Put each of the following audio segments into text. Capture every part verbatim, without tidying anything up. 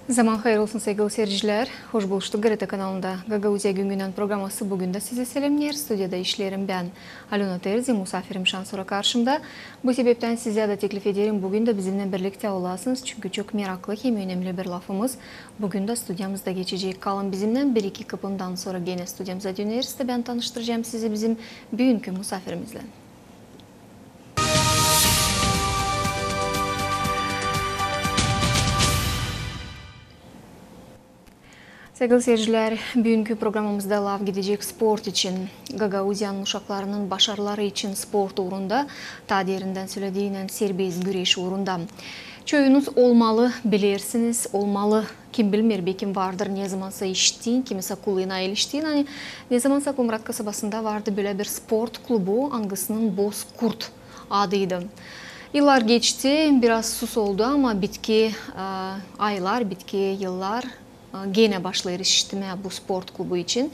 Zaman hayır olsun, saygılı seyircilär. Hoş buluştuk GRT kanalında. Gagauziya gün-gündän programası büün dä sizi selämneer. Studiyada işleerim bän, Alöna Terzi, musafirim şansora karşımda. Bu sebeptän sizä dä teklif ederim, büün dä bizimnän birliktä olasınız, çünkü çok meraklı hem önemli bir lafımız büün dä studiyamızda geçecek. Kalın bizimnän, bir-iki kıpımdan sora genä studiyamıza döneriz da bän tanıştıracam sizi bizim büünkü musafirimizlän. Saygılı seyircilär, büünkü programamızda laf gidecek sport için. Gagauziyanın uşaklarının başarıları için sport uurunda, taa derindän sölediynän, serbest güreş uurunda. Çoyunuz olmalı bilersiniz, olmalı, kim bilmeer, bekim vardır, nezamansa işittin, kimisä kuluna iliştin, ani nezamansa Komrat kasabasında vardı bölä bir sport klubu, angısının Bozkurt adıydı. Yıllar geçti, biraz sus oldu, ama bitki, e, aylar, bitki yıllar, e, genä başlêêr işitmää bu sport klubu için.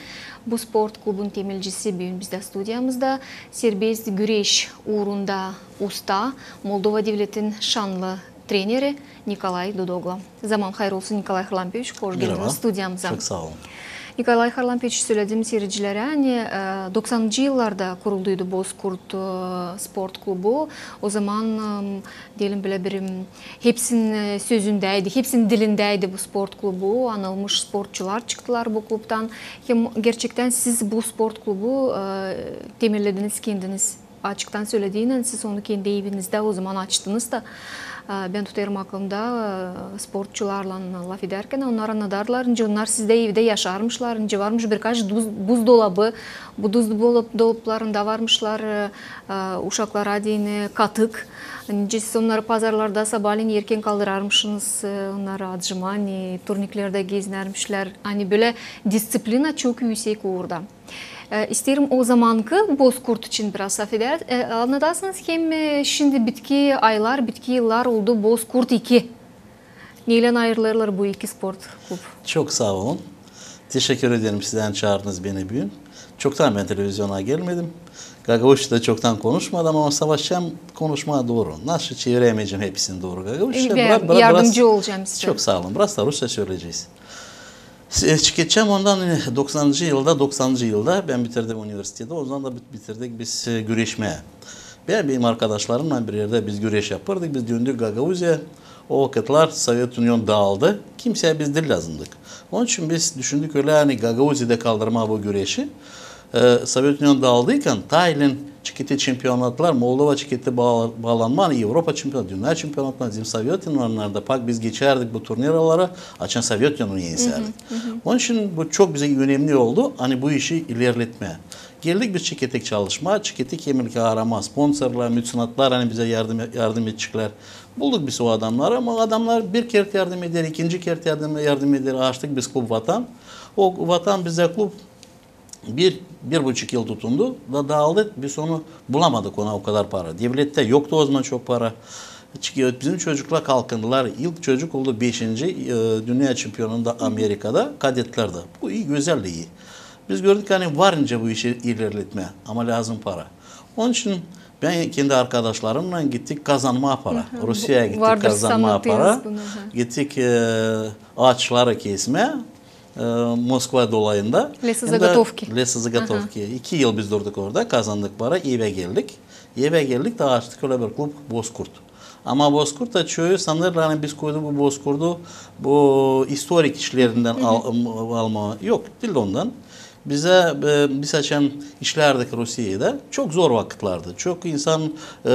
Bu sport klubun temelcisi büün bizdä studiyamızda, serbest güreş uurunda usta, Moldova devletin şanlı treneri Nikolay Dudoglu. Zaman hayır olsun, Nikolay Harlampyevç, hoş geldiniz studiyamıza. Merhaba. Çok saa olun. Nikolay Harlampyevç, söledim seyircilerä, ani, e, doksanıncı yıllarda kurulduydu Bozkurt, e, sport klubu. O zaman, e, deyelim, bölä bir, m, hepsinin, e, sözündäydi, hepsinin dilindäydi bu sport klubu. Anılmış sportçular çıktılar bu klubtan. Hem gerçektän siz bu sport klubu, e, temellediniz kendiniz. Açıktan sölediynän, siz onu kendi evinizdä o zaman açtınız da, e, bän tutêrım aklımda, e, sportçularlan lafedärkän, onnar annadêrdılar, nicä onnar sizdä evdä yaşarmışlar, nicä varmış birkaç duz-, buzdolabı, bu duzdolap-, dolaplarında varmışlar, e, e, uşaklara deyni katık, nicä siz onnarı pazarlarda sabaalän erken kaldırarmışınız, e, onnarı atjımaa, ani turniklerdä gezinärmişlär, ani bölä disţiplina çok üüsek uurda. E, isteerim o zamankı Bozkurt için biraz lafedä-, e, annadasınız, hem, e, şindi bitki aylar, bitki yıllar oldu Bozkurt iki. Neylän ayırılêrlar bu iki sport klub? Çok saa olun. Teşekkür ederim, sizlär çaardınız beni büün. Çoktan bän televizyona gelmedim. Gagauzçada çoktan konuşmadım, ama savaşacam konuşmaa dooru. Nasıl çeviremeyecäm hepsini dooru gagauzçaya. Bän yardımcı olacam sizä. Çok saa olun. Biraz da rusça söleyecez. E, çıkacam ondan, e, doksanıncı yılda, doksanıncı yılda bän bitirdim universiteti, o zaman da bit-, bitirdik biz, e, güreşmää. Bän benim arkadaşlarımnan bir erdä biz güreş yapêrdık, biz döndük Gagauziyaya. O vakıtlar Sovet Union daaldı, kimseyä biz diil lääzımdık. Onun için biz düşündük ölä, ani Gagauziyada kaldırmaa bu güreşi. E, Sovet Union daaldıykan, taa ilerin çıkêrttı çempionatlar, Moldova çıkêrttı baa-, baalanmaa, ani Evropa çempionatı, dünnä çempionatları, bizim Sovet Unionnarda pak biz geçärdik bu turniyaları, açan Sovet Union enisärdi. Onun için bu çok bizä önemli oldu, ani bu işi ilerletmää. Geldik biz çıkêrttık çalışmaa, çıkêrttık hem aramaa sponsorlar, meţenatlar, ani bizä yardım, yardım edeceklär. Bulduk biz o adamnarı, ama adamnar bir kert yardım eder, ikinci kert yardım, yardım eder, açtık biz klub Vatan. O Vatan bizä klub bir, bir buçuk yıl tutundu da daaldı. Biz onu bulamadık, ona o kadar para. Devlettä yoktu o zaman çok para. Çünkü bizim çocuklar kalkındılar. İlk çocuk oldu beşinci, e, dünnä çempionunda Amerikada, kadetlerdä. Bu ii, gözäl dä ii. Biz gördük, ani var nicä bu işi ilerletmää, ama lääzım para. Onun için bän kendi arkadaşlarımnan gittik kazanmaa para. Rusiyaya gittik kazanmaa para. Gittik, e, aaçları kesmää, e, Moskva dolayında. Hem dä лесозаготовки. Лесозаготовки. İki yıl biz durduk orada, kazandık para, evä geldik. Evä geldik da açtık ölä bir klub Bozkurt. Ama Bozkurt da çoyu sanêrlar, ani biz koyduk bu Bozkurdu, bu istorik işlerindän al-, almaa. Yok, diil ondan. Bizä, e, biz açan işlärdik Rusiyada, çok zor vakıtlardı. Çok insan, e,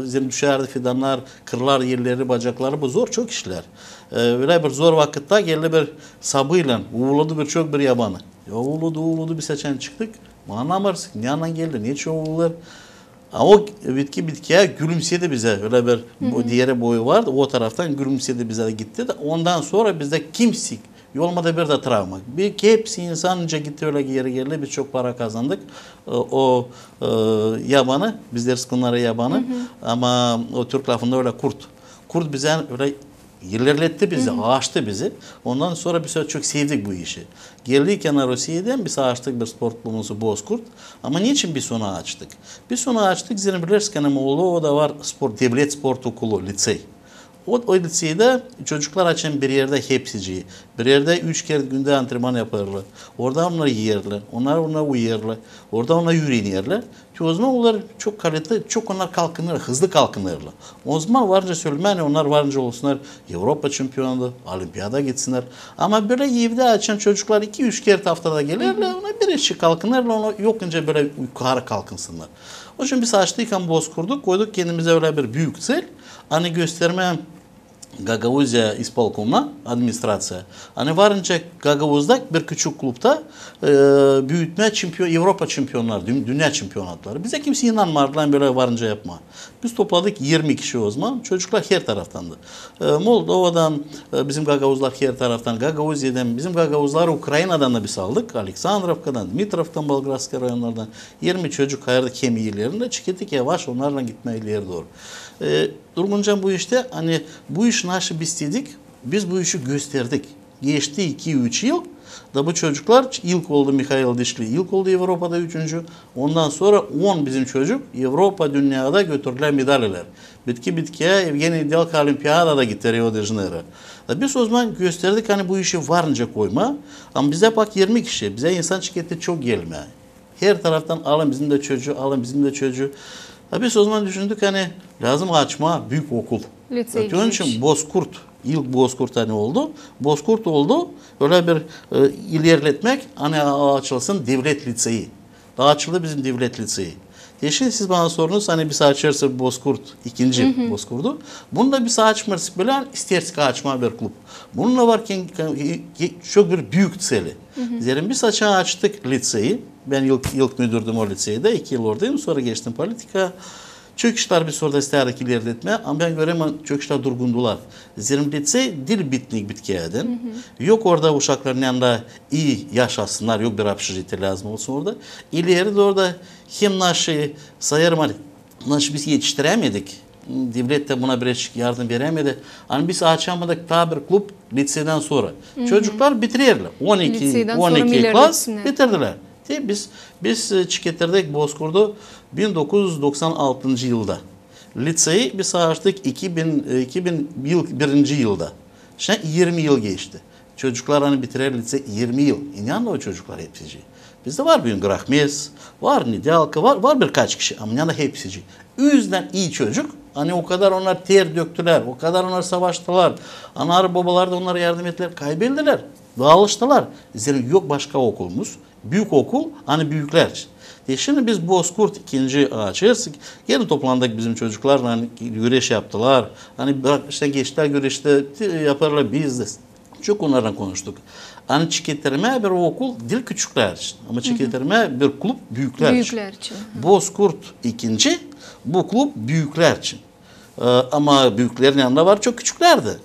bizim düşärdi fidannar, kırılar elleri, bacakları, bu zor çok işlär. E, ölä bir zor vakıtta geldi bir sabıylan, uuladı bir çok bir yabanı. Ya uuladı, uuladı, biz açan çıktık, annamarız, ne annan geldi, neçin uulêêr. A o bitki bitkiyä gülümsedi bizä, ölä bir dieri boyu vardı, o taraftan gülümsedi bizä da gitti da, ondan sora bizdä kimsey, olmadı bir dä travma. Bir hepsi insan nicä gitti, ölä geri geldi, biz çok para kazandık. E, o, e, yabanı, biz deeriz onnara yabanı, ama o türk lafında ölä kurt. Kurt bizä ölä ilerletti bizi, açtı bizi. Ondan sora biz çok sevdik bu işi. Geldiyän Rusiyada biz açtık bir sport klubumuzu Bozkurt. Ama neçin biz onu açtık? Biz onu açtık, zerä bilersiniz, ani Moldovada var sport, devlet sport okulu, lisey. O, o liţeydä çocuklar açan bir erdä hepsicii, bir erdä üç kerä gündä antrenman yapêrlar. Orada onnar iyerlär, onnar ona uyêrlar, orada onnar üürenerlär. Te ozaman onnar çok kalite, çok onnar kalkınêr, hızlı kalkınêrlar. Ozaman var nicä sölemää, ani onnar var nicä olsunnar Evropa çempionu, olimpiyada gitsinnär. Ama bölä evdä açan çocuklar iki-üç kerä aftada gelerlär, onnar birazçık kalkınêrlar, onnar yok nicä bölä yukarı kalkınsınnar. Onun için biz açtık hem Bozkurdu, koyduk kendimizä ölä bir büük tsel, ani göstermää Gagauziya ispolkomuna, administraţiyaya, ani var nicä Gagauzda bir küçük klubta, e, büütmää çempion, Evropa çempionnarı, dün-, dünnä çempionatları. Bizä kimsey inanmardı, ani bölä var nicä yapmaa. Biz topladık irmi kişi ozaman, çocuklar her taraftandı. E, Moldovadan, e, bizim gagauzlar her taraftan, Gagauziyadan, bizim gagauzları Ukrainadan da biz aldık, Aleksandrovkadan, Dmitrovkadan, Bolgarskıy rayonnardan. İrmi çocuk ayırdık hem iilerindä, çıkêrdık yavaş onnarlan gitmää ileri dooru. E, durgunca bu iştä, ani bu iş naşı biz istedik, biz bu işi gösterdik. Geçti iki-üç yıl, da bu çocuklar, ilk oldu Mihail Dişli, ilk oldu Evropada üçüncü. Ondan sora on bizim çocuk Evropa, dünnedä götürdülär medalilär. Bitki bitkiyä Evgeniy Nedälka olimpiyadada gitti Rio-de-Janeiro. Da biz ozaman gösterdik, ani bu işi var nicä koymaa, ama bizä bak irmi kişi, bizä insan çıkêrttı çok gelmää. Her taraftan alın bizim dä çocuuk, alın bizim dä çocuuk. Da biz ozaman düşündük, ani lääzım açmaa büük okul. Liţey. Onun için Bozkurt, ilk Bozkurt ani oldu. Bozkurt oldu, ölä bir, e, ilerletmää, ani a-, açılsın devlet liţeyi. Da açıldı bizim devlet liţeyi. Te şindi siz bana sordunuz, ani biz açêrız Bozkurt, ikinci Bozkurdu. Bunu da biz açmêêrız bölä, isteersik açmaa bir klub. Bunun da var ki, ki, ki, çok bir büük tseli. Zerä biz açan açtık liţeyi, bän ilk, ilk müdürdüm o liţeydä, iki yıl oradaydım, sora geçtim politikaya. Çok işlär biz orada istärdik ilerletmää, ama bän görerim, çok işlär durgundular. Zerä liţey diil bitnik bitkiyädän. Yok orada uşakların yanında ii yaşasınnar, yok bir opşijitiye lääzım olsun orada. İleri dooru da hem naşı sayarım, ani naşı biz etiştirämedik. Devlet dä buna birazcık yardım verämedi. Ani biz açamadık taa bir klub liţeydän sora. Çocuklar bitirerlär. On iki, on iki klas bitirdilär. Te biz, biz, e, çıkêrttık Bozkurdu bin dokuz üz doksan altıncı yılda. Liţeyi biz açtık iki bin, e, iki bin birinci yılda. Şindi irmi yıl geçti. Çocuklar ani bitirer liţeyi irmi yıl. İnanın o çocuklar hepsicii. Bizdä var büün Grahmes, var Nedälka, var, var birkaç kişi, ama inanın hepsicii. Üzdän ii çocuk, ani o kadar onnar ter döktülär, o kadar onnar savaştılar, anaları, bobaları da onnara yardım ettilär, kaybeldilär, daalıştılar. Zerä yok başka okulumuz, büük okul, ani büüklär için. Te şindi biz Bozkurt ikinci açêrız, genä toplandık bizim çocuklarlan, ani güreş yaptılar, ani bak, işte geçtilär güreştä, te-, yapêrlar biznes. Çok onnarlan konuştuk. Ani çıkêrtmää bir okul diil küçüklär için, ama çıkêrtmää bir klub büüklär için. Büüklär için. Bozkurt ikinci, bu klub büüklär için. E, ama büüklerin yanında var çok küçüklär dä.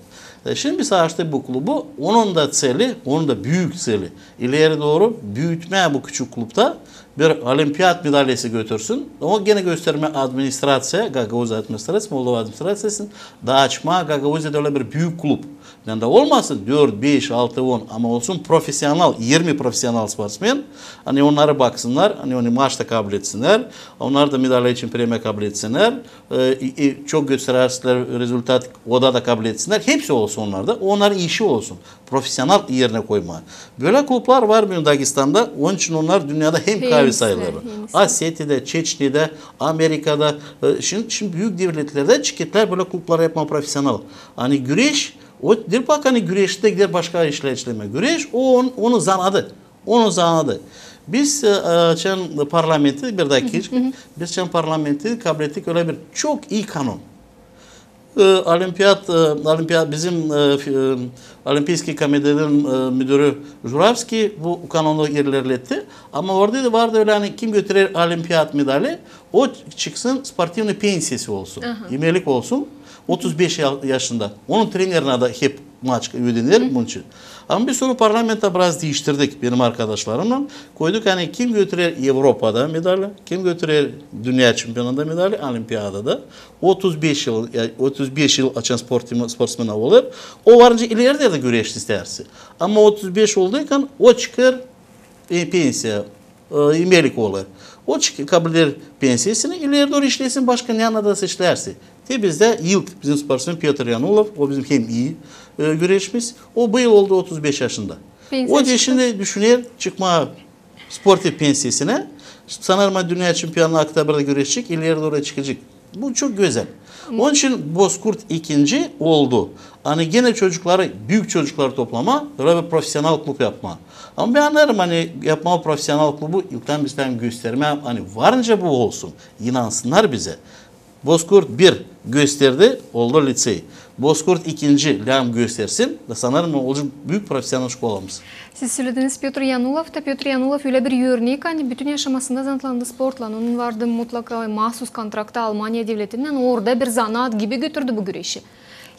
E, şindi biz açtık bu klubu, onun da tseli, onun da büük tseli. İleri dooru büütmää bu küçük klubta bir olimpiyat medalyası götürsün. O genä göstermää administraţiyaya, Gagauziya administraţiyası, Moldova administraţiyasını, da açmaa Gagauziyada ölä bir büük klub. Yanında olmasın dört, beş, altı, on, ama olsun profesional, irmi profesional sportsmen. Ani onnarı baksınnar, ani onu maçta kabul etsinnär, onnar da medalya için premiya kabul etsinnär. E, e, çok göstererlär rezultat, o da, da kabul etsinnär. Hepsi olsun onnarda, onnarın işi olsun. Profesional erinä koymaa. Bölä klublar var büün Dagestanda, onun için onnar dünnedä hem kaavi sayılêr. Osetiyada, Çeçniyada, Amerikada, e, şindi, şindi büük devletlerdä çıkêrttılar bölä klubları yapmaa profesional. Ani güreş, o diil bak, ani güreştä gider başka işlär işlemää. Güreş, o on-, onun zanadı. Onun zanadı. Biz, e, e, açan parlamenti, bir dakika, biz açan parlamenti kablettik ölä bir çok ii kanon. E, olimpiyat, e, olimpiyat, bizim, e, fi-, e, Olimpiyskiy komitetin, e, müdürü Juravskiy bu kanonu ilerletti. Ama orada da vardı ölä, ani kim götürer olimpiyat medali, o çıksın, sportivnıy pensiyası olsun, emelik olsun, otuz beş ya-, yaşında. Onun trenerinä dä hep maç ödener bunun için. Ama biz sora parlamentta biraz diiştirdik benim arkadaşlarımnan. Koyduk, ani kim götürer Evropada medali, kim götürer dünnä çempionunda medali, olimpiyadada. Otuz beş yıl, ya, otuz beş yıl açan sportim-, sportsmen olêr. O var nicä ileri dä güreş isteerdi. Ama otuz beş olduykan o çıkêr, e, pensiya, e, emelik olêr. O çık-, kabul eder pensiyasını, ileri dooru işlesin başka ne annada işlärse. Te bizdä ilk bizim sportsmen Pötr Yanulov, o bizim hem ii, e, güreşçimiz. O bu yıl oldu otuz beş yaşında. O da şindi düşüner çıkmaa sporta pensiyasına. Sanêrım, dünnä çempionnatında oktabrda güreşecek, ileri dooru çıkacek. Bu çok gözäl. Onun için Bozkurt ikinci oldu. Ani genä çocukları, büük çocukları toplamaa, bölä bir profesional klub yapmaa. Ama bän annêêrım, ani yapmaa profesional klubu, ilktän biz tam göstermää, ani var nicä bu olsun, inansınnar bizä. Bozkurt bir gösterdi, oldu lisey. Bozkurt ikinci lääzım göstersin, da sanêrım, olacek büük profesional şkolamız. Siz sölediniz Pötr Yanulov da, Pötr Yanulov ölä bir örnek, ani bütün yaşamasında zanaatlandı sportlan. Onun vardı mutlaka mahsus kontrakta Almaniya devletindän, orada bir zanaat gibi götürdü bu güreşi.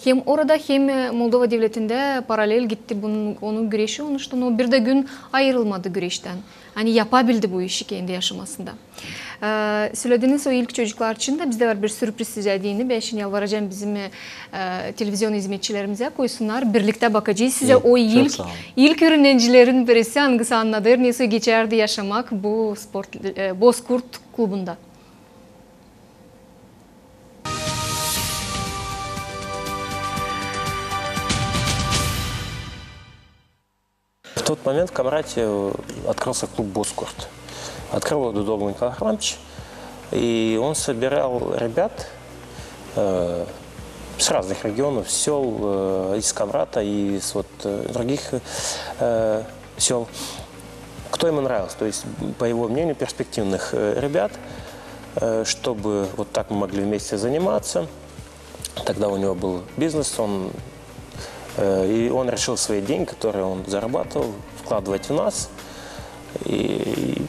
Hem orada, hem, e, Moldova devletindä paralel gitti bunun, onun güreşi, onun için o bir dä gün ayırılmadı güreştän. Ani yapabildi bu işi kendi yaşamasında. E, sölediniz o ilk çocuklar için dä, bizdä var bir sürpriz sizä deyni. Bän şindi yalvaracam bizim, e, televizion izmetçilerimizä koysunnar. Birliktä bakacez sizä o ilk, ilk üürenicilerin birisi, angısı annadêr, nesoy geçärdi yaşamak bu sport, e, Bozkurt klubunda. В тот момент в Камрате, э, открылся клуб «Бозкурт». Открыл его Дудов Николай Харлампич. И он собирал ребят, э, с разных регионов, с сёл, э, из Камрата, из вот, э, других, э, сёл, кто ему нравился, то есть, по его мнению, перспективных, э, ребят, э, чтобы вот так мы могли вместе заниматься. Тогда у него был бизнес, он, э, и он решил свои деньги, которые он зарабатывал, вкладывать в нас. И, и,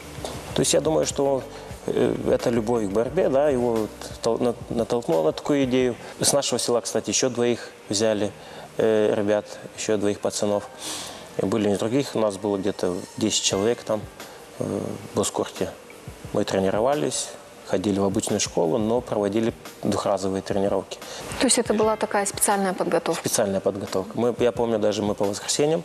то есть я думаю, что, э, эта любовь к борьбе, да, его тол-, на-, натолкнула на такую идею. С нашего села, кстати, ещё двоих взяли, э, ребят, ещё двоих пацанов. И были из других, у нас было где-то десять человек там, э, в Бозкурте. Мы тренировались, ходили в обычную школу, но проводили двухразовые тренировки. То есть это была такая специальная подготовка? Специальная подготовка. Мы, я помню, даже мы по воскресеньям,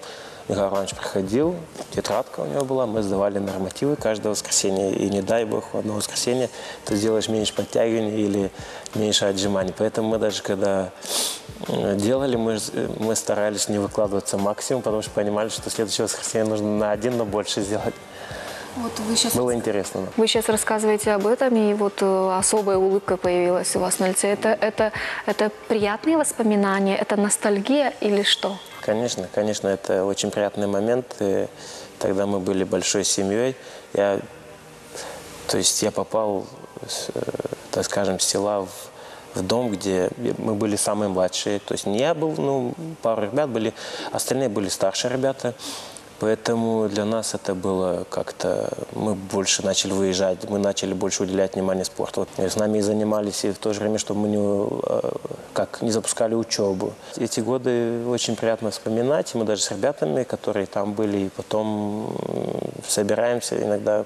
Михаил Иванович приходил, тетрадка у него была, мы сдавали нормативы каждое воскресенье, и не дай бог, в одно воскресенье ты сделаешь меньше подтягиваний или меньше отжиманий. Поэтому мы даже когда, м, делали, мы, мы старались не выкладываться максимум, потому что понимали, что следующее воскресенье нужно на один, но больше сделать. Вот вы щас... Было интересно, да. Вы щас рассказываете об этом, и вот, э, особая улыбка появилась у вас на лице. Это, это, это приятные воспоминания, это ностальгия или что? Конечно, конечно, это очень приятный момент. Э, тогда мы были большой семьёй. Я, то есть я попал, с-, э, так скажем, с села в, в дом, где мы были самые младшие. То есть не я был, ну, пару ребят были, остальные были старшие ребята. Поэтому для нас это было как-то, мы больше начали выезжать, мы начали больше уделять внимание спорту. Вот, э, с нами и занимались, и в то же время, чтобы мы не, э, как, не запускали учёбу. Эти годы очень приятно вспоминать, и мы даже с ребятами, которые там были, и потом, м, собираемся иногда,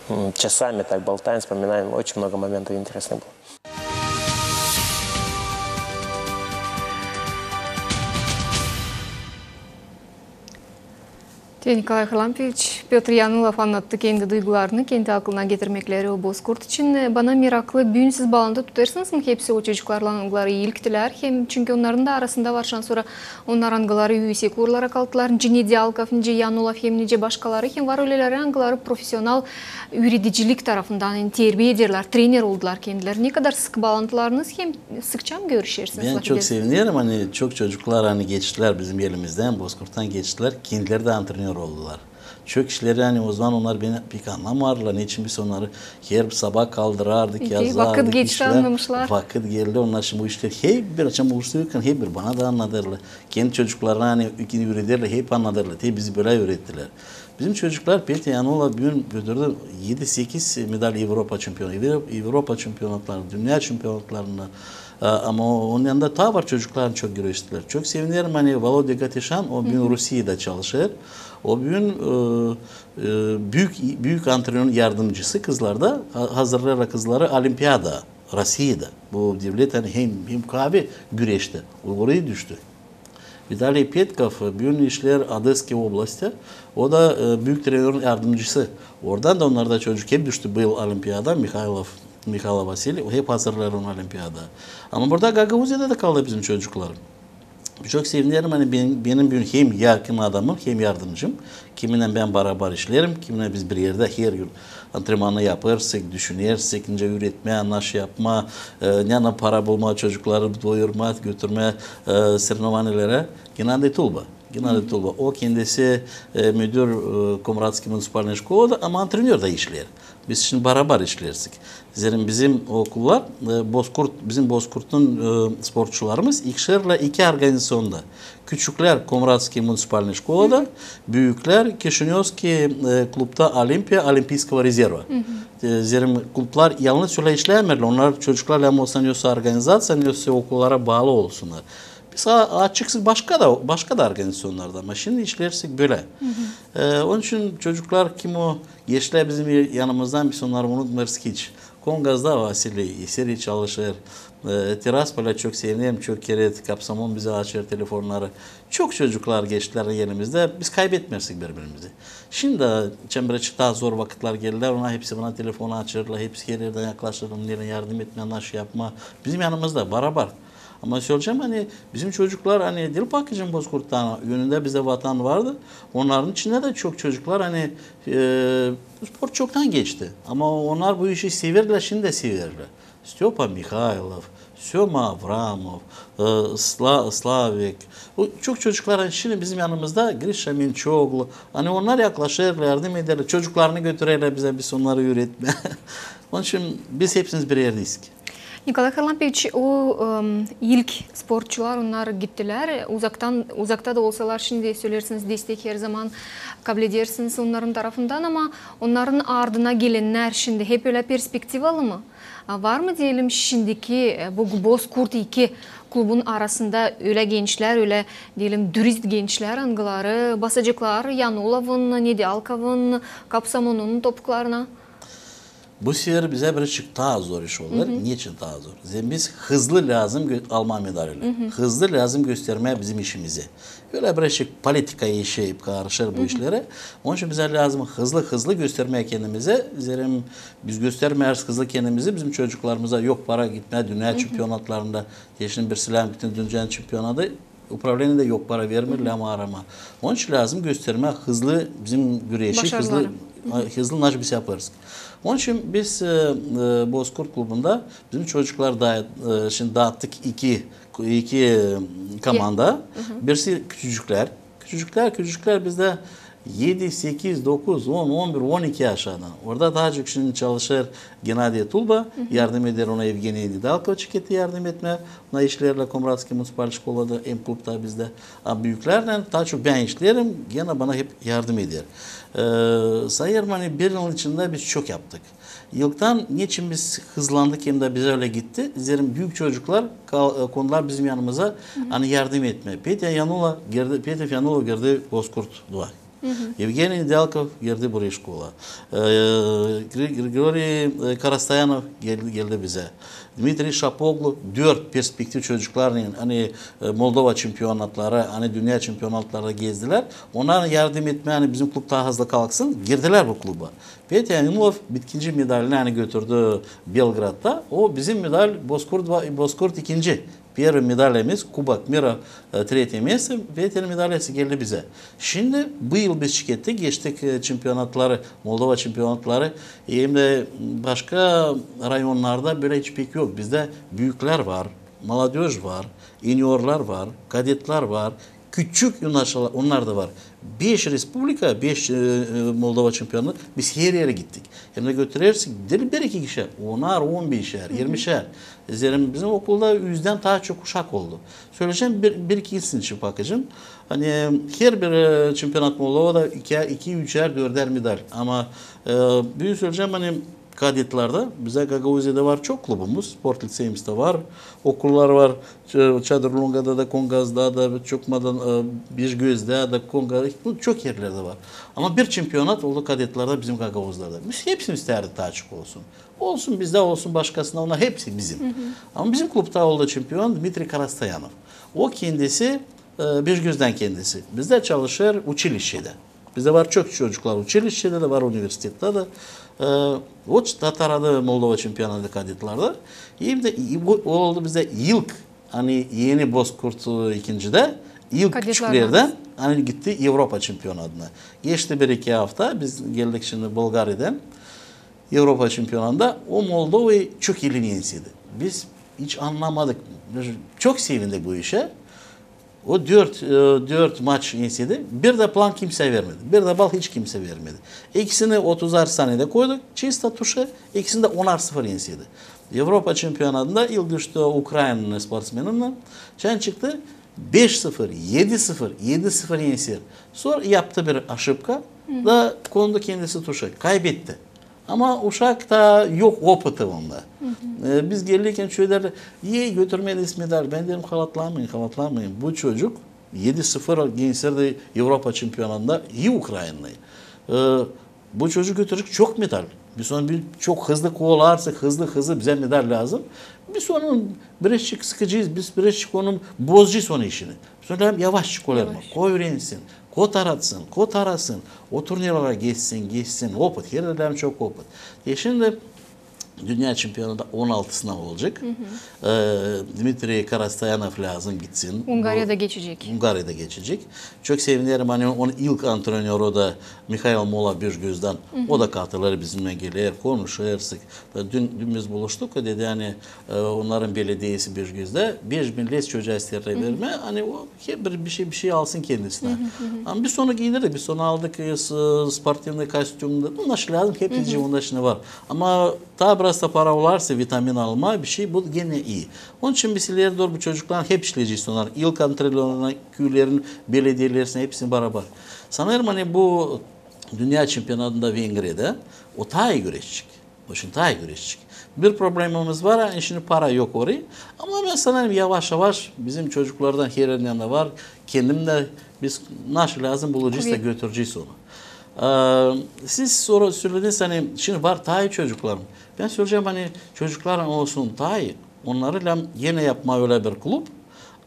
м, часами так болтаем, вспоминаем. Очень много моментов интересных было. Te Nikolay Harlampiç, Pötr Yanulov annattı kendi duygularını, kendi aklına getirmekleri o Bozkurt için. E, bana meraklı, büün siz baalantı tutêrsınız mı hepsi o çocuklarlan, angıları ilktilär? Hem çünkü onnarın da arasında var şansora onnar, angıları üüsek uurlara kalktılar, nicä Nedalkov, nicä Yanulov, hem nicä başkaları, hem var öleleri, angıları profesional üüredicilik tarafından, yani, terbiye ederlär, trener oldular kendileri. Ne kadar sık baalantılarınız hem sıkça mı görüşersiniz? Bän çok sevinerim, ani çok çocuklar, ani geçtilär bizim elimizdän, Bozkurttan geçtilär, kendileri dä antrenör oldular. Çok işleri, ani o zaman onnar beni pek annamardılar, neçin biz onnarı her sabaa kaldırardık, yazardık. Vakıt geçti, işlär, annamışlar. Vakıt geldi, onnar şindi bu işleri hep bir açan buluşturuyorkan hep bir bana da annadêrlar. Kendi çocuklarına, ani üüredärlär, hep annadêrlar. Te bizi bölä üürettilär. Bizim çocuklar, Pötr Yanulov büün götürdü edi-sekiz medal Evropa çempionu, Evro-, Evropa çempionatları, dünnä çempionatlarında. E, ama o, onun yanında taa var çocuklar çok güreştilär. Çok sevinerim, ani Volodya Gatişan, o büün Rusiyada çalışêr. O büün, e, e, büük, büük antrenörün yardımcısı kızlarda, ha-, hazırlêêr kızları olimpiada Rusiyada. Bu devlet, ani hem, hem kaavi güreşti. O oraya düştü. Vitaliy Petkov büün işleer Odesskaya oblastta. O da e, büük trenerin yardımcısı. Oradan da onnar da çocuk hep düştü bu yıl olimpiada. Mihailov, Mihailov Vasiliy, o hep hazırlêêr onu olimpiada. Ama burada Gagauziyada da kaldı bizim çocuklar. Çok sevinerim, ani benim, benim büün hem yakın adamım, hem yardımcım, kiminnän bän barabar işleerim, kiminnän biz bir erdä her gün antrenmanı yapêrsık, düşünersik, nicä üüretmää, nasıl yapmaa, e, neylän para bulmaa, çocukları doyurmaa, götürmää e, соревнованиялера. Gennadiy Tulba. Gennadiy Tulba. O kendisi e, müdür e, Komratskiy municipalnıy şkolada, ama antrenör da işleer. Biz şindi barabar işleersik. Zerä bizim okullar, e, Bozkurt, bizim Bozkurtun e, sportçularımız işleerlär iki organizaţiyonda. Küçüklär Komratskiy municipalnıy şkolada, büüklär Kişinövskiy e, klubta Olimpiya, Olimpiyskogo rezerva. E, zerä klublar yalnız ölä işlämeerlär, onnar çocuklarlan olsun, yoksa organizaţiya, yoksa okullara baalı olsunnar. Biz a- açıksız başka da, başka da organizaţiyonlarda, ama şindi işleersik bölä. E, onun için çocuklar, kim o geçtilär bizim yanımızdan, biz onnarı unutmêêrız hiç. Kongazda Vasiliy, Eseri çalışêr. E, Tiraspolä çok sevinerim, çok kerä Kapsamon bizä açêr telefonnarı. Çok çocuklar geçtilär elimizden, biz kaybetmeersik biri-birimizi. Şindi dä çembere çıktı, zor vakıtlar geldilär, onnar hepsi bana telefon açêrlar, hepsi her erdän yaklaşêrlar, neylän yardım etmää, nasıl yapmaa. Bizim yanımızda, barabar. Ama söleyecäm, ani bizim çocuklar, ani diil bakıcın Bozkurttan, önündä bizdä Vatan vardı. Onnarın içindä dä çok çocuklar, ani e, sport çoktan geçti. Ama onnar bu işi severlär, şindi dä severlär. Stepä Mihailov, Söma Avramov, e, Sla- Slavik. Bu çok çocuklar, ani şindi bizim yanımızda, Grişa Minçoglu. Ani onnar yaklaşêrlar, yardım ederlär, çocuklarını götürerlär bizä, biz onnarı üüretmää. Onun için biz hepsimiz bir erdäyizki. Nikolay Harlampiyeviç, o em, ilk sportçular, onnar gittilär. Uzaktan, uzakta da olsalar, şindi söleersiniz, destek herzaman kabul edersiniz onnarın tarafından, ama onnarın ardına gelennär şindi hep ölä perspektivalı mı? A, var mı, deyelim, şindiki e, bu Bozkurt iki klubun arasında ölä gençlär, ölä, deyelim, dürüst gençlär, angıları basaceklar Yanulovun, Nedalkovun, Kapsamonun topuklarına? Bu sefer bizä birazcık taa zor iş olêr. Neçin taa zor? Zerä biz hızlı lääzım gö- almaa medalini. Hızlı lääzım göstermää bizim işimizi. Ölä birazcık politika işi karışêr bu işlerä. Onun için bizä lääzım hızlı-hızlı göstermää kendimizi. Zerä biz göstermeeriz hızlı kendimizi, bizim çocuklarımıza yok para gitmää dünnä çempionatlarında. Geçen bir sene gittim dünnä çempionatı. Upravleniye dä yok para vermeer, lääzım aramaa. Onun için lääzım göstermää hızlı bizim güreşi, hızlı, hızlı nasıl biz yapêrız. Onun için biz e, e, Bozkurt klubunda bizim çocuklar da e, şindi daattık iki, iki e, komanda. Birisi küçücüklär. Küçücüklär, küçücüklär bizdä edi, sekiz, dokuz, on, on bir, on iki yaşından. Orada taa çok şindi çalışêr Gennadiy Tulba, yardım eder ona Evgeniy Nedalkov çıkêr yardım etmää. Ona işleerlär Komratskiy municipal şkolada, hem klubda bizdä. A büüklärlän taa çok bän işleerim, genä bana hep yardım eder. E, sayêrım, ani bir yılın içindä biz çok yaptık. Yıldan neçin biz hızlandık hem dä bizä ölä gitti. Zerä büük çocuklar kal- e, kondular bizim yanımıza, ani yardım etmää. Petya Yanulov girdi, Petya Yanulov girdi Bozkurt два. Evgeniy Nedalkov girdi buraya şkola. E, Gri- Grigoriy e, Karastoyanov geldi, geldi bizä. Dmitriy Şapoglu, dört perspektiv çocuklarlan, ani e, Moldova çempionatları, ani dünnä çempionatları gezdilär. Onnar yardım etmää, ani bizim klub taa hızlı kalksın, girdilär bu kluba. Petya Yanulov bitkinci medalini, ani götürdü Belgradda. O bizim medal Bozkurt, Bozkurt ikinci. Первый медалimiz, Кубок мира, e, третье место, Petya'nın medalyası geldi bizä. Şindi bu yıl biz çıkettik, geçtik e, çempionatları, Moldova çempionatları, hem dä başka rayonnarda bölä hiç pek yok. Bizdä büüklär var, молодёжь var, юниорлар var, kadetlär var, küçük юношалар, onnar da var. Beş respublika, beş e, e, Moldova çempionatı, biz her erä gittik. Hem dä götürersik, diil bir-iki kişi, onnar, on beşer, irmişer. Zerä bizim okulda üzdän taa çok uşak oldu. Söleyecäm, bir, bir-iki yıl için bakıcın. Ani her bir e, çempionat Moldovada iki, iki, üçer, dördär medal. Ama e, büün söleyecäm, ani kadetlerdä, bizä Gagauziyada var çok klubumuz, sport liţeyimiz dä var, okullar var, Ç- Çadır Lungada da, Kongazda da, Çokmada, e, Beşgözdä dä, Konga, bu çok erlerdä var. Ama bir çempionat oldu kadetlerdä bizim gagauzlarda. Biz hepsimiz isteerdik taa çok olsun. Olsun bizdä, olsun başkasında, onnar hepsi bizim. Ama bizim klubda oldu çempion Dmitriy Karastoyanov. O kendisi E, Beşgözdän kendisi. Bizdä çalışêr uçilişçedä. Bizdä var çok çocuklar uçilişçedä dä, var universitettä dä. E, o ç-, da taradı Moldova çempionatı kadetlarda. Hem dä i-, bu oldu bizdä ilk, ani eni Bozkurt, e, ikincidä, ilk küçüklerdän, ani gitti Evropa çempionatına. Geçti bir-iki afta, biz geldik şindi Bulgariyadan. Evropa çempionatında o Moldovayı çok elin ensedi. Biz hiç annamadık. Biz çok sevindik bu işä. O dört, e, dört maç ensedi. Bir dä puan kimseyä vermedi. Bir dä bal hiç kimseyä vermedi. İkisini otuzar saniyedä koyduk, çista tuşa, ikisini dä onar sıfır ensedi. Evropa çempionatında ilk düştü Ukraynalı sportsmeninnän. Çän çıktı? Beş sıfır, edi sıfır, edi sıfır enser. Sora yaptı bir aşıpka da kondu kendisi tuşa. Kaybetti. Ama uşak da yok opıtı onda. E, biz gelirkän şöylä derlär, e, götürmediniz medal. Bän deerim, halatlanmayın, halatlanmayın. Bu çocuk edi sıfır enserdi Evropa çempionatında, i Ukraynalıyı. E, bu çocuk götürecek çok medal. Biz onu bir, çok hızlı kovalarsak, hızlı hızlı bizä medal lääzım. Biz onu birazçık sıkacez, biz birazçık onu bozacez onu işini. Biz onu yavaşçık koyalım. Yavaş. Koy üürensin, koy taratsın, koy tarasın. O turnirlara geçsin, geçsin. Opıt, herlerdän çok opıt. E şindi dünnä çempionatı on altısına olacek. E, Dmitriy Karastoyanov lääzım gitsin. Ungariyada geçecek. Ungariyada geçecek. Çok sevinerim, ani onun ilk antrenörü da Mihail Mola Beşgözdän. O da katılêr bizimnän, geler, konuşêrsak. Da dün, dün biz buluştuk, o dedi, ani, e, onnarın belediyesi Beşgözdä beş bin lez çocuğa isteerlär vermää, ani o hep bir, bir şey, bir şey alsın kendisinä. Ama biz onu giydirdik, biz onu aldık, e, s-, sportivnıy kostümü dä, bu, naşey lääzım, hepsi onda şindi var. Ama taa biraz da para olarsa, vitamin almaa, bir şey, bu genä ii. Onun için biz ileri dooru bu çocukların hep işleyecez onnar. İlk antrenörünä, küülerin belediyelerinä, hepsini barabar. Sanêrım, ani bu dünnä çempionatında Vengriyada o taa ii güreşecek. O şindi taa ii güreşecek. Bir problemamız var, ani şindi para yok orayı. Ama bän sanêrım, yavaş-yavaş bizim çocuklardan herindän dä var. Kendim dä, biz naşey lääzım bulacez da götürecez onu. E, siz sora sölediniz, ani şindi var taa ii çocuklarım. Bän söleyecäm, ani çocuklar olsun taa ii, onnarı lääzım genä yapmaa ölä bir klub,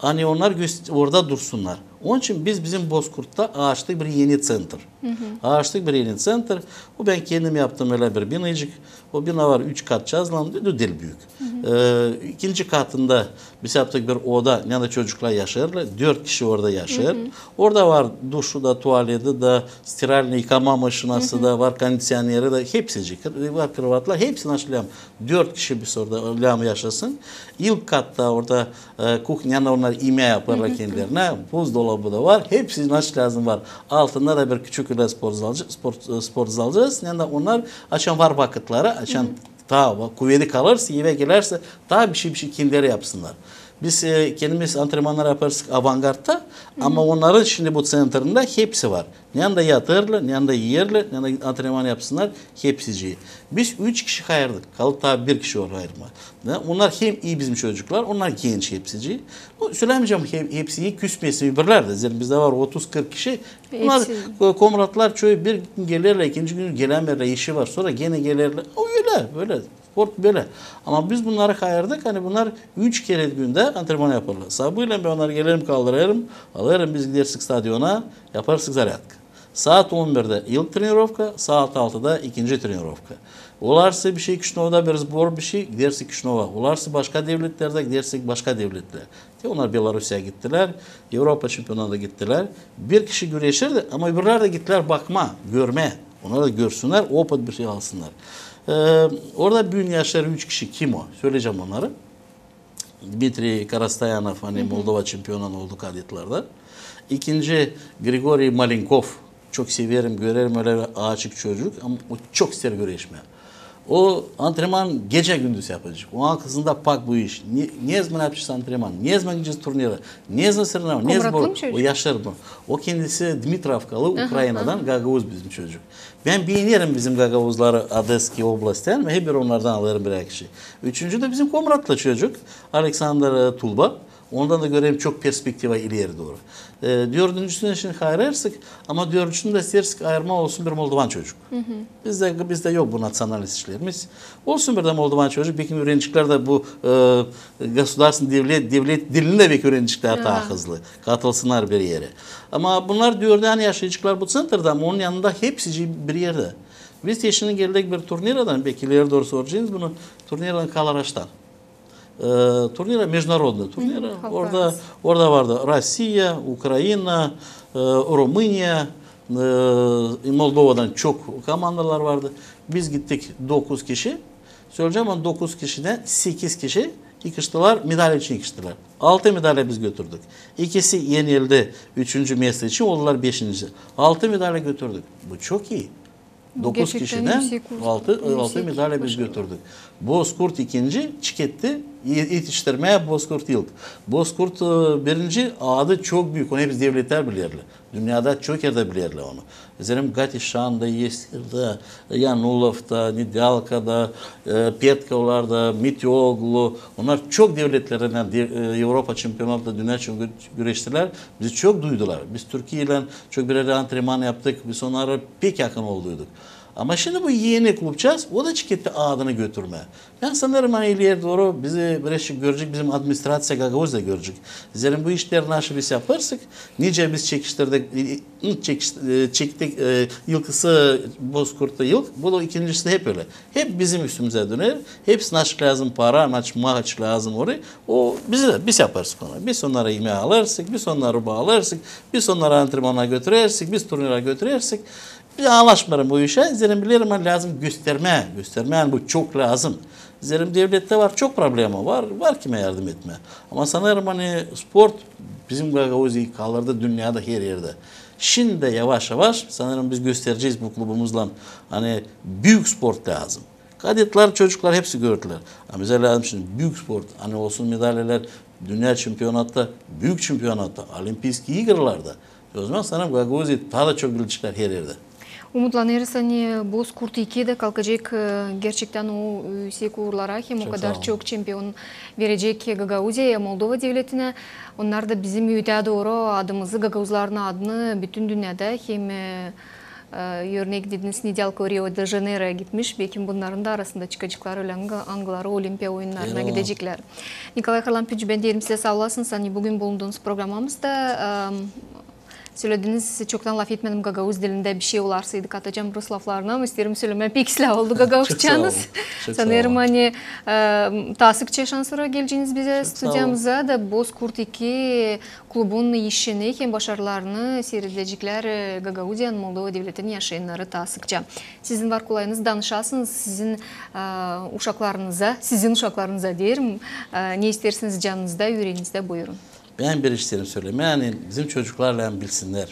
ani onnar gös-, orada dursunnar. Onun için biz bizim Bozkurtta açtık bir eni tsentr. Açtık bir eni tsentr. O bän kendim yaptım ölä bir binacık. O bina var üç kat, çazılan, da diil büük. E, ikinci katında biz yaptık bir oda, neredä çocuklar yaşêêrlar. Dört kişi orada yaşêêr. Orada var duşu da, tuvaleti da, stiralnıy yıkamaa maşinası da var, kondiţioneri dä, hepsicii. Kır-, var krovatlar, hepsini açtık lääzım. Dört kişi biz orada lääzım yaşasın. İlk katta orada, e, kuhnya, onnar imää yapêrlar kendilerinä, buzdolabı da var, hepsi naşey lääzım var. Altında da bir küçük ölä sportzalcı, sport, e, sportzalcı, neredä onnar açan var vakıtları, açan taa va-, kuveti kalêrsa, evä gelärsä, taa bir şey, bir şey kendileri yapsınnar. Biz, e, kendimiz antrenmannar yapêrız Avangardta, ama onnarın şindi bu tsentrindä hepsi var. Neredä yatêrlar, neredä iyerlär, neredä antrenman yapsınnar, hepsicii. Biz üç kişi hayırdık, kalıp taa bir kişi var hayırmaa. Da, onnar hem ii bizim çocuklar, onnar genç hepsicii. Bu, sölemeyecäm, he-, hepsi ii, küsmesin öbürlär dä. Zerä bizdä var otuz kırk kişi. Onnar, e, komratlar çoyu bir gün gelerlär, ikinci gün gelämeerlär, işi var. Sora genä gelerlär. O ölä, ölä. Sport bölä. Ama biz bunnarı hayırdık, ani bunnar üç kerä gündä antrenman yapêrlar. Sabaalän bän onnarı gelerim, kaldırêrım, alêrım, biz gidersik stadiona, yaparız zarядka. Saat on birdä ilk trenirovka, saat altıda ikinci trenirovka. Olarsa bir şey Kişinövda bir zbor, bir şey, gidersik Kişinöva. Olarsa başka devletlerdä, gidersik başka devletlerdä. Te onnar Belarusiyaya gittilär, Evropa çempionatına gittilär. Bir kişi güreşirdi, ama öbürlär dä gittilär bakmaa, görmää. Onnar da görsünnär, opıt bir şey alsınnar. E, orada büün yaşêêr üç kişi. Kim o? Söleyecäm onnarı. Dmitriy Karastoyanov, ani Moldova çempionatı oldu kadetlerdä. İkinci, Grigoriy Malenkov. Çok severim, görerim, ölä bir açık çocuk, ama o çok isteer güreşmää. O antrenman gecä-gündüz yapacek. Onun kafasında pak bu iş. Ne, ne zaman yapacez antrenman, ne zaman gidecez turnirä, ne zaman sorotnava, ne zaman. Komratlı mı çocuk? O yaşar bu. O kendisi Dmitrovkalı, Ukraynadan, gagauz bizim çocuk. Bän beenerim bizim gagauzları Odesskaya oblasttan, hem bir onnardan alêrım birär kişi. Üçüncü dä bizim komratlı çocuk, Aleksandr, e, Tulba. Ondan da görerim çok perspektiva ileri dooru. E, dördüncüsünü şindi ayırêrsık, ama dördüncüsünü dä isteersik ayırmaa olsun bir moldovan çocuk. Bizdä, bizdä yok bu naţionalist işlerimiz. Olsun bir dä moldovan çocuk, bekim üüreniciklär dä bu, e, государственный devlet, devlet dilini dä bekim üüreniciklär taa hızlı katılsınnar bir erä. Ama bunnar dördü ani yaşayaceklar bu ţentrada, ama onun yanında hepsicii bir erdä. Biz te şindi geldek bir turniradan, beki ileri dooru soraceniz bunu, turniradan Kalaraştan. E, turnira, международный turnira. Orada, orada vardı Rossiya, Ukraina, e, Rumıniya, e, Moldovadan çok komandalar vardı. Biz gittik dokuz kişi. Söleyecäm, ama dokuz kişidän sekiz kişi ikiştiler, medal için ikiştiler. Altı medalä biz götürdük. İkisi enildi üçüncü mesto için, oldular beşinci. Altı medalä götürdük. Bu çok ii. Dokuz kişidän altı, altı medalä biz götürdük. Bozkurt ikinci çıketti, etiştirmää Bozkurt ilk. Bozkurt, e, birinci, adı çok büük, onu hepsi devletlär bilerlär. Dünnedä çok erdä bilerlär onu. Zerä Gatişanda, Yesirda, Yanulovda, Nedalkada, e, Petkovlarda, Mitioglu. Onnar çok devletlerdän, e, Evropa çempionatında, dünnä için gü-, güreştilär. Bizi çok duydular. Biz Türkiyeylän çok bir erdä antrenman yaptık. Biz onnara pek yakın olduyduk. Ama şindi bu eni klubçaaz, o da çıketti adını götürmää. Bän sanêrım, ani ileri dooru bizi birazcık görecek, bizim administraţiya Gagauziya görecek. Zerä bu işleri naşı biz yapêrsak, nicä biz çekiştirdik, e, e, çekiş-, e, çektik, e, ilkisi Bozkurtta ilk, bu da ikincisi hep ölä. Hep bizim üstümüzä döner, hepsi naçık lääzım para, naçık, naçık lääzım orayı, o bizi dä, biz yapêrsak onu. Biz onnara imää alêrsak, biz onnara ruba alêrsak, biz onnara antrenmana götürersek, biz turnira götürersek, Bän alaşmêêrım bu işä, zerä bilerim, ani lääzım göstermää, göstermää, ani bu çok lääzım. Zerä devlettä var, çok problema var, var kimä yardım etmää. Ama sanêrım, ani sport bizim Gagauziya kaldırdı dünnedä her erdä. Şindi dä yavaş-yavaş, sanêrım, biz gösterecez bu klubumuzlan, ani büük sport lääzım. Kadetlär, çocuklar hepsi gördülär. Ama bizä lääzım şindi büük sport, ani olsun medalilär dünnä çempionatta, büük çempionatta, Olimpiyskiy igrlarda. Ozaman sanêrım, Gagauziya taa da çok bilecek her erdä. Umutlanêrız, ani Bozkurt iki dä kalkacek, e, gerçektän o üüsek uurlara, hem o kadar çok çempion verecek Gagauziyaya, Moldova devletinä. Onnar da bizim üütä dooru adımızı, gagauzların adını bütün dünnedä hem, e, e, örnek dediniz, Nedalko Rio-de-Janeiroya gitmiş. Bekim bunnarın da arasında çıkaceklar ölä, angı-, angıları Olimpiya oyunnarına gideceklär. Nikolay Harlampiç, bän deerim sizä saa olasınız, ani büün bulundunuz programamızda. E, sölediniz, çoktan laf etmedim gagauz dilindä bişey, olarsaydı katacam rus laflarını, ama isteerim sölemää, pek islää oldu gagauzçanız. Sanêrım, ani, e, taa sıkça şansora geleceniz bizä studiyamıza da Bozkurt iki klubun işini hem başarılarını siiredecekler, e, Gagauziyanın, Moldova devletinin yaşayannarı taa sıkça. Sizin var kolayınız danışasınız sizin, e, uşaklarınıza, sizin uşaklarınıza deerim, e, ne isteersiniz canınızda, üreenizdä, buyurun. Bän bir iş isteerim sölemää, ani bizim çocuklar lääzım bilsinnär.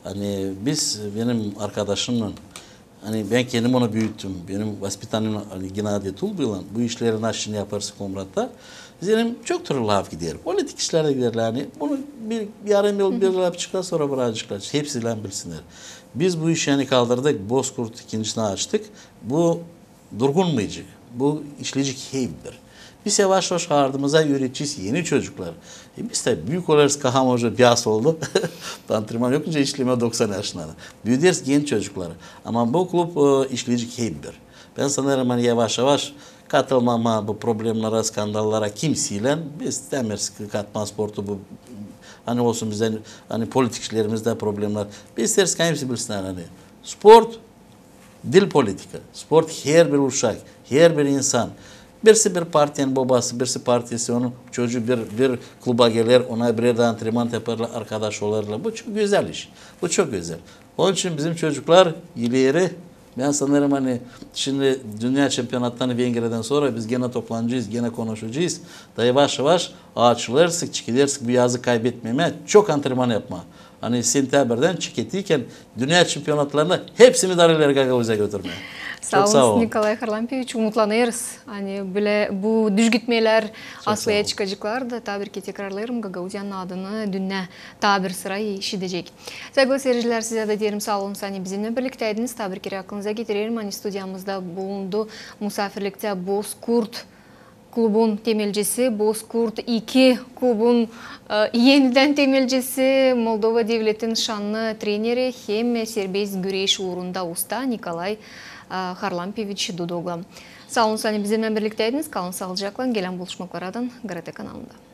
Ani biz, benim arkadaşımnan, ani bän kendim onu büüttüm, benim vaspitaniyam, ani Gennadiy Tulbıylan, bu işleri naşı şindi yapêrız Komratta. Zerä çok türlü laf gider. Politik işlär dä giderlär, ani bunu bir yarım yıl, bir lafçıktan sora bırakaceklar. Hepsi lääzım bilsinnär. Biz bu işi, ani kaldırdık, Bozkurt ikincisini açtık. Bu durgunmayacek. Bu işleyecek hep bir. Biz yavaş-yavaş ardımıza üüredecez eni çocukları. E, biz tä büük olêrız, kaha oja biyaz oldu. Antrenman yok nicä işlemää doksan yaşında. Büüderiz genç çocukları. Ama bu klub, e, işleyecek hep bir. Bän sanêrım, ani yavaş-yavaş katılmamaa bu problemnara, skandallara kimseylän. Biz istämeeriz katmaa sportu bu, ani olsun bizdä, ani politikçilerimizdä problemnär. Biz isteeriz, ani hepsi bilsinnär, ani sport diil politika. Sport her bir uşak, her bir insan. Birisi bir partiyanın bobası, birisi partiyası, onun çocuu bir, bir kluba geler, ona bir erdä antrenman yaparlar, arkadaş olêrlar. Bu çok gözäl iş. Bu çok gözäl. Onun için bizim çocuklar ileri, bän sanêrım, ani şindi dünnä çempionattan Vengriyadän sora biz genä toplanacez, genä konuşacez. Da yavaş-yavaş açılêrsık, çıkêrsık bu yazı kaybetmemää, çok antrenman yapmaa. Ani sentyabrdan çıkêrkän dünnä çempionatlarında hepsi medalleri Gagauziyaya götürmää. Saa olun, Nikolay Harlampiç, umutlanêrız, ani bölä bu düzgitmelär aslıya çıkaceklar da, taa bir kerä tekrarlêêrım, Gagauziyanın adını dünnä taa bir sıra işidecek. Saygılı siircilär, sizä dä deerim saa olun, ani bizimnän birliktäydiniz. Taa bir kerä aklınıza getirerim, ani studiyamızda bulundu musaafirliktä Bozkurt Klubun temelcisi, Bozkurt iki klubun, e, enidän temelcisi, Moldova devletin şannı treneri hem serbest güreş uurunda usta Nikolay, e, Harlampieviç Dudogla. Saa olun, ani bizimnän birliktäydiniz. Kalın saalıcaklan. Gelän buluşmaklardan GRT kanalında.